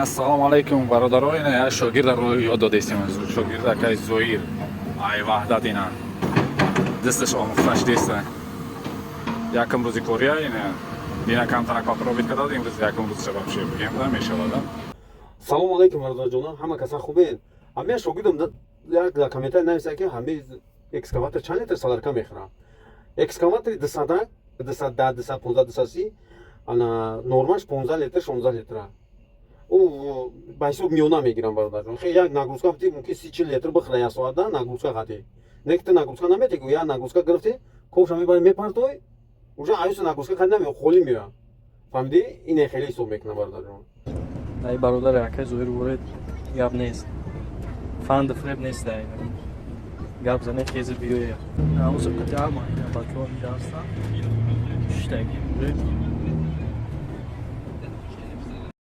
Ассалому алайкум, бародаро. Ина як шогирдаро ёд додестем. Шогирд акай Зоир ай Ваҳдат, ина дасташ омӯхташ деста. Якум рӯзи кория ина дина камтарак попробовать кардад, имрӯз якум рӯз вообще бигем да мешавад. Салому алайкум, бародарҷонам, ҳама касан хубен? Ҳамея шогирдам як дар комментарий нависа, ки ҳамаи экскаватор чанд литр солярка мехӯрам. Экскаватори 200, 210, 215, 230, ана нормаш 15 литр, 16 литра. Ӯ ба ҳисоб миёна мегирам, бародарҷон. Хе, як нагрузка бити, мумкин 30-40 литр бихӯра як соата нагрузка қатӣ. Не ки ту нагрузка намети, як нагрузка гирифти, ковша мебари, мепартой, уже аюса нагрузка қати намеояд, холӣ меояд. Фаҳмидӣ? Ине хеле ҳисоб мекунам, бародарҷон. Ай бародари акай Зоир воред гап нест. Фанду фиреб нест ай. Гап зане, хези биёя. Ҳозир қати ҳама ина бачаҳо инҷа ҳастанд. Шиштаги.